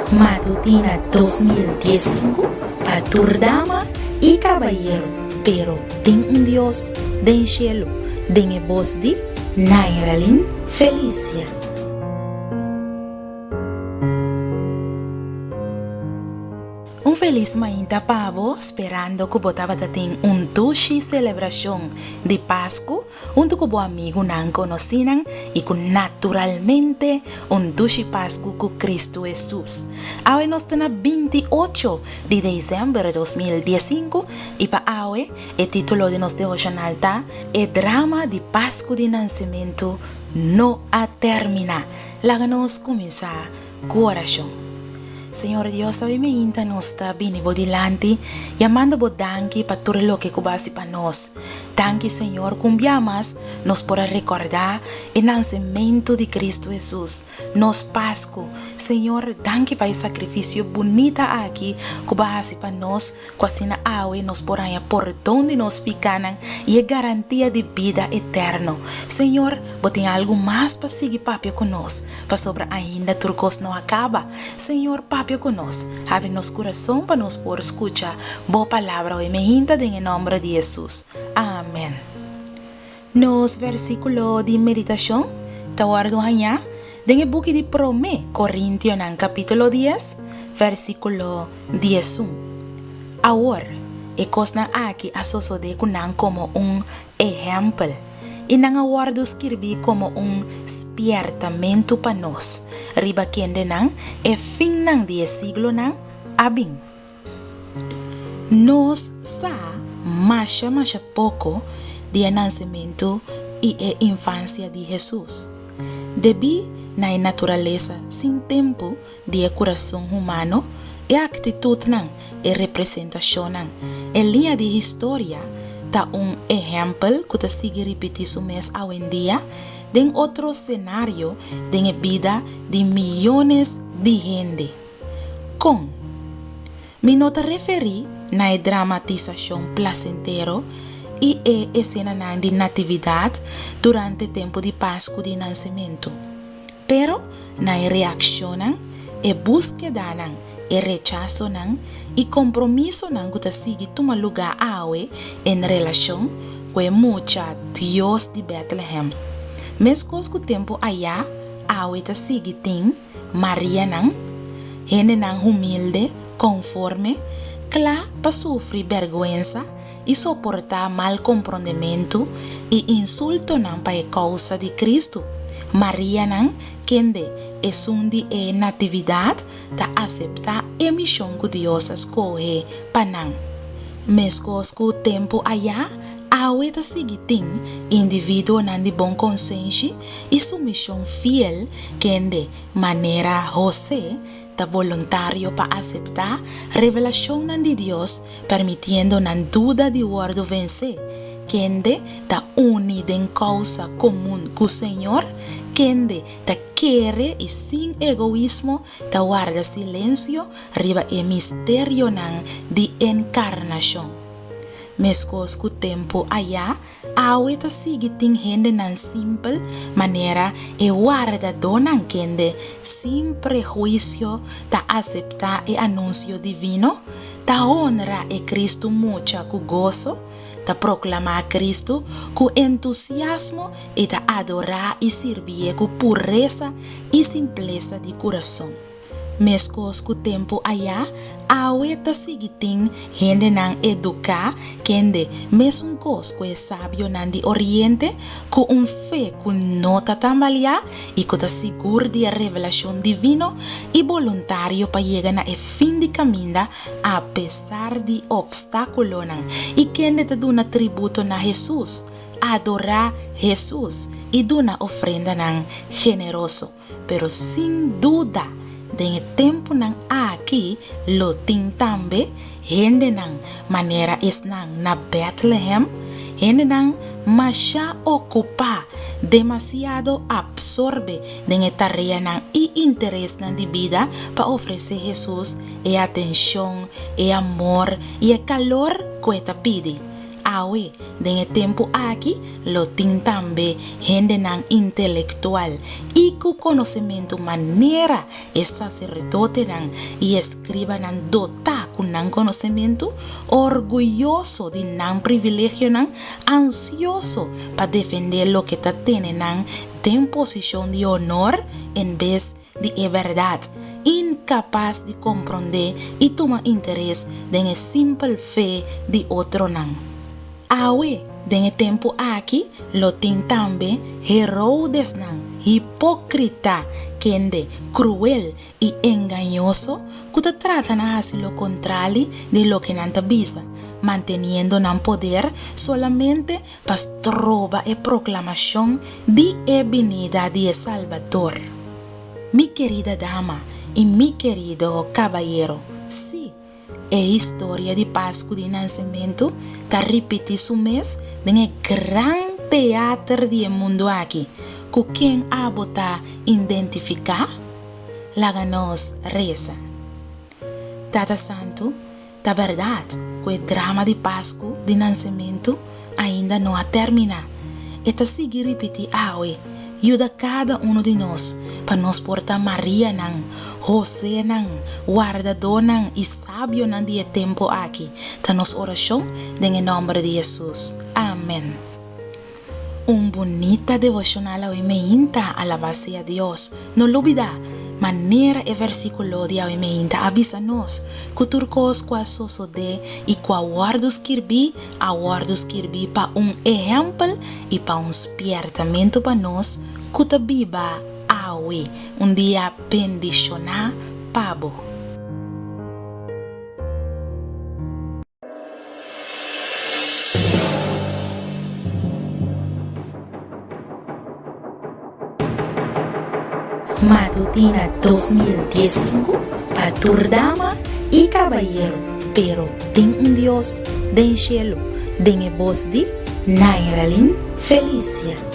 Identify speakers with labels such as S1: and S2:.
S1: Matutina 2015 pa tur dama i kabayero, pero tin un Dios den shelu, den e bos di Nairalyn Felicia. Un felis mainta pa bo, sperando ku bo tabata tin un dushi selebrashon di Pasku huntu ku bo amigunan, konosinan i ku naturalmente un dushi Pasku ku Kristu Hesus. Awe nos ta na 28 di desèmber 2015 i pa awe e título di nos devoshonal ta E drama di Pasku di Nansementu no a terminá. Laga nos kuminsá ku orashon. Señor Dios, awe meinta nos ta bini bo dilanti yamando bo danki pa tur e loke ku bo hasi pa nos. Danki, Señor, ku un bia mas nos por a rekordá e nansementu di Kristu Hesus, nos Pasku. Señor, danki pa e sakrifisio bunita aki ku bo a hasi pa nos, ku asina awe nos por haña pordon di nos pikánan i e garantia di bida eterno. Señor, bo tin algu mas pa sigui papia ku nos, pasobra ainda tur kos no a kaba. Señor, papia ku nos. Habri nos kurason pa nos por skucha bo palabra awe meinta den e nòmber di Hesus. Amèn. Nos versíkulo di meditashon ta wòrdu hañá den e buki di Promé Korintionan kapítulo dies, versíkulo 11. Awor, e kosnan aki a sosodé ku nan komo un ehèmpel, i nan a wòrdu skirbí komo un spièrtamentu pa nos, riba kendenan e finnan di e siglonan a bin. Nos sa masha masha poko di e nansementu i e infansia di Hesus. Debí na e naturalesa sin tempu di e kurason humano, e aktitutnan, e representashonnan, e liña di historia ta un ehèmpel ku ta sigui ripití su mes awendia den otro senario den e bida di miyones di hende. Kon? Mi no ta referí na e dramatisashon plasentero i e esenanan di natividat durante tempu di Pasku di Nansementu, pero na e reakshonnan, e búskedanan, e rechasonan i kompromisonan ku ta sigui tuma lugá awe en relashon ku e mucha Dios di Bètlehèm. Meskos ku tempu ayá, awe ta sigui tin Marianan, hendenan humilde, konforme, kla pa sufri bèrgwensa i soportá mal komprondementu i insultonan pa e kousa di Kristu. Marianan, kende esun di e Natividat, ta aseptá e mishon ku Dios a skohe pa nan. Meskos ku tempu ayá, awe ta sigui tin individuonan di bon konsenshi i sumishon fiel kende, manera Hosé, ta boluntario pa aseptá revelashonnan di Dios permitiendo nan duda di wòrdu vensé, kende ta uni den kousa komun ku Señor, kende ta kere i sin egoismo ta warda silensio riba e misterionan di enkarnashon. Meskos ku tempu ayá, Awe ta sigui tin hendenan simpel manera e wardadónan kende sin prehuisio ta aseptá e anunsio divino, ta honra e Kristu mucha ku goso, ta proklamá Kristu ku entusiasmo i ta adorá i sirbié ku puresa i simplesa di kurason. Meskos ku tempu ayá, awe ta sigui tin hendenan eduká kende mesun kos ku e sabionan di Oriente, ku un fe ku no ta tambaleá i ku ta sigur di e revelashon divino i boluntario pa yega na e fin di kaminda apesar di opstákulonan, i kende ta duna tributo na Hesus, adorá Hesus i duna ofrendanan generoso. Pero sin duda den e tempunan aki lo tin tambe hendenan manera esnan na Bètlehem, hendenan masha okupá, demasiado apsorbe den e tareanan i interesnan di bida pa ofresé Hesus e atenshon, e amor i e kalor ku e ta pidi. Awe, den e tempu aki, lo tin tambe hendenan intelektual i ku konosementu manera e saserdotenan i eskribanan dotá ku nan konosementu, orguyoso di nan privilegionan, ansioso pa defendé loke ta tene nan den posishon di honor en bes di e bèrdat, inkapas di komprondé i tuma interes den e simpel fe di otronan. Awe, den e tempu aki, lo tin tambe Herodesnan hipókrita, kende kruel i engañoso ku ta trata na hasi lo kontrali di loke nan ta bisa, manteniendo nan poder solamente pa stroba e proklamashon di e binida di e Salbador. Mi kerida dama i mi kerido kabayero, sí, e historia di Pasku di Nansementu ta ripití su mes den e gran teater di e mundu aki. Ku ken abo ta identifiká? Laga nos resa. Tata Santu, Ta bèrdat ku e drama di Pasku di Nansementu ainda no a terminá. E ta sigui ripití awe. Yuda kada unu di nos pa nos por ta Marianan, Hosénan, wardadónan i sabionan di e tempu aki, ta nos orashon den e nòmber di Hesus. Amèn. Un bunita devoshonal awe meinta, alabá sea Dios. No lubidá, manera e versíkulo di awe meinta a bisa nos, ku tur kos ku a sosodé i ku a wòrdu skirbí, a wòrdu skirbí pa un ehèmpel i pa un spièrtamentu pa nos ku ta biba awe. Un dia bendishoná pa bo. Matutina 2015 pa tur dama y cabayero, pero tin un Dios den cielo, den e bos di Nairalyn Felicia.